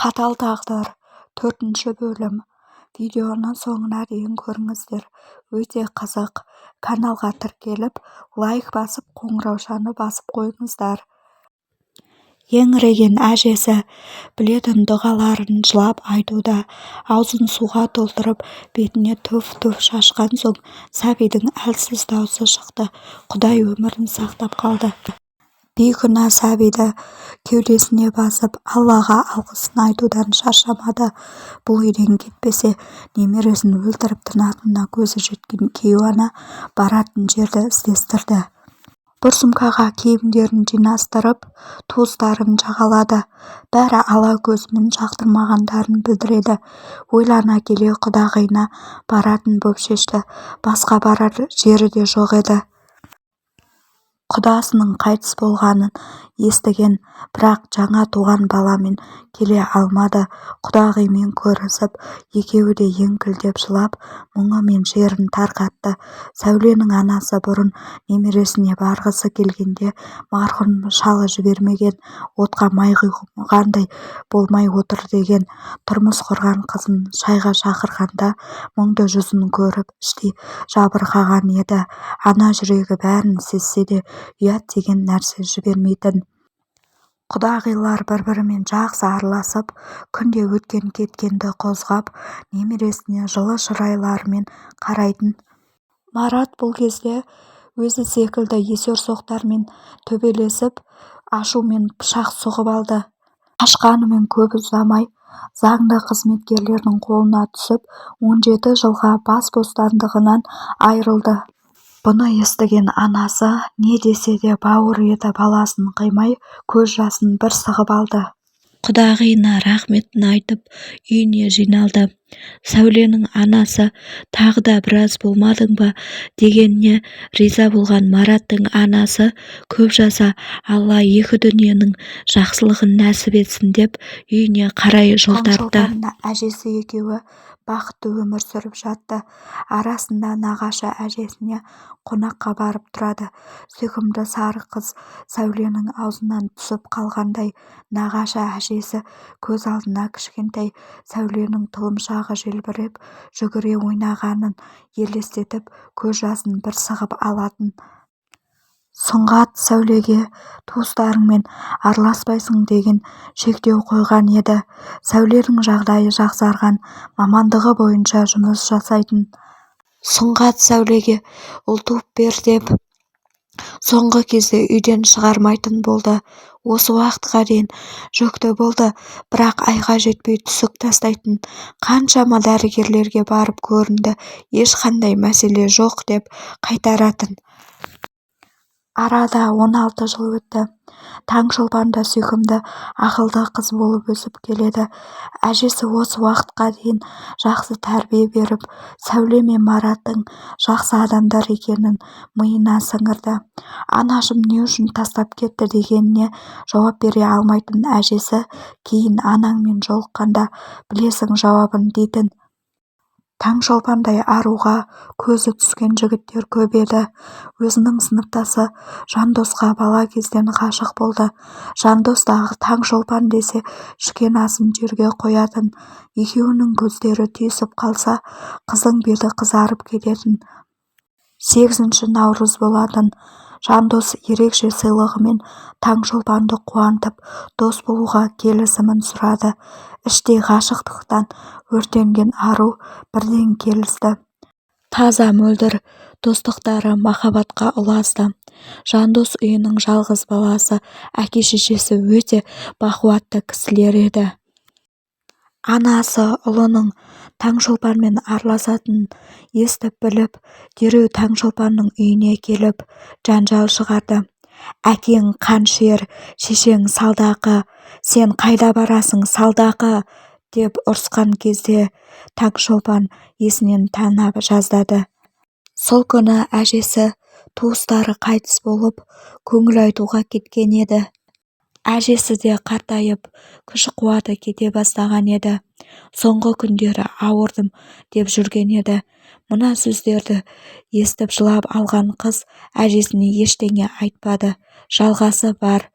Қатал тағдыр. Төртінші бөлім. Видеоны соңына дейін көріңіздер, өте қызық. Каналға тіркеліп, лайк басып, қоңыраушаны басып қойыңыздар. Еңіреген әжесі білетін дұғаларын жылап айтуда. Аузын суға толтырып, бетіне түф-түф шашқан соң сәбидің әлсіз даусы шықты. Құдай өмірін сақтап қалды. Бейкүнә сәбиді кеудесіне басып, Аллаға алғысын айтудан шаршамады. Бұл үйден кетпесе, немересін өлтіріп тынатынына көзі жеткен кейуана баратын жерді іздестірді. Бір сумкаға киімдерін жинастырып, туыстарын жағалады. Бәрі ала көзімен жақтырмағандарын білдіреді. Ойлана келе құдағиына баратын боп шешті. Басқа барар жері де жоқ еді. Құдасының қайтыс болғанын естіген, бірақ жаңа туған баламен келе алмады. Құдағимен көрісіп, екеуі де еңкілдеп жылап, мұңы мен шерін тарқатты. Сәуленің анасы бұрын немересіне барғысы келгенде марқұм шалы жібермеген, отқа май құйғандай болмай отыр деген. Тұрмыс құрған қызын шайға шақырғанда мұңды жүзін көріп іштей жабырқаған еді. Ана жүрегі бәрін сезсе де, ұят деген нәрсе жібермейтін. Құдағилар бір-бірімен жақсы араласып, күнде өткен-кеткенді қозғап, немересіне жылы шырайларымен қарайтын. Марат бұл кезде өзі секілді есерсоқтармен төбелесіп, ашумен пышақ сұғып алды. Қашқанымен көп ұзамай заңды қызметкерлердің қолына түсіп, 17 жылға бас бостандығынан айырылды. Бұны естіген анасы не десе де бауыр еті баласын қимай, көз жасын бір сығып алды. Құдағиына рақметін айтып, үйіне жиналды. Сәуленің анасы тағы да біраз болмадың ба дегеніне риза болған Мараттың анасы көп жаса, Алла екі дүниенің жақсылығын нәсіп етсін деп үйіне қарай жол тартты. Таңшолпан әжесі екеуі бақытты өмір сүріп жатты. Арасында нағашы әжесіне қонаққа барып тұрады. Сүйкімді сары қыз Сәуленің аузынан түсіп қалғандай нағашы әжесі көз алдына кішкентай Сәуленің тұлымшағы желбіреп, жүгіре ойнағанын елестетіп, көз жасын бір сығып алатын. Сұңғат Сәулеге туыстарыңмен араласпайсың деген шектеу қойған еді. Сәуленің жағдайы жақсарған, мамандығы бойынша жұмыс жасайтын. Сұңғат Сәулеге ұл туып бер деп соңғы кезде үйден шығармайтын болды. Осы уақытқа дейін жүкті болды, бірақ айға жетпей түсік тастайтын. Қаншама дәрігерлерге барып көрінді, ешқандай мәселе жоқ деп қайтаратын. Арада 16 жыл өтті. Таңшолпан да сүйкімді, ақылды қыз болып өсіп келеді. Әжесі осы уақытқа дейін жақсы тәрбие беріп, Сәуле мен Мараттың жақсы адамдар екенін миына сіңірді. Анашым не үшін тастап кетті дегеніне жауап бере алмайтын әжесі кейін анаңмен жолыққанда білесің жауабын дейтін. Таңшолпандай аруға көзі түскен жігіттер көп еді. Өзінің сыныптасы Жандосқа бала кезден ғашық болды. Жандос та Таңшолпан десе ішкен асын жерге қоятын. Екеуінің көздері түйісіп қалса, қыздың беті қызарып кететін. 8 наурыз болатын. Жандос ерекше сыйлығымен Таңшолпанды қуантып, дос болуға келісімін сұрады. Іштей ғашықтықтан өртенген ару бірден келісті. Таза мөлдір достықтары махаббатқа ұласты. Жандос үйінің жалғыз баласы, әке-шешесі өте бақуатты кісілер еді. Анасы ұлының Таңшолпанмен араласатынын естіп-біліп, дереу Таңшолпанның үйіне келіп, жанжал шығарды. Әкең қанішер, шешең салдақы, сен қайда барасың, салдақы, деп ұрысқан кезде Таңшолпан есінен тана жаздады. Сол күні әжесі, туыстары қайтыс болып, көңіл айтуға кеткен еді. Әжесі де қартайып, күш-қуаты кете бастаған еді. Соңғы күндері ауырдым деп жүрген еді. Мына сөздерді естіп жылап алған қыз әжесіне ештеңе айтпады. Жалғасы бар.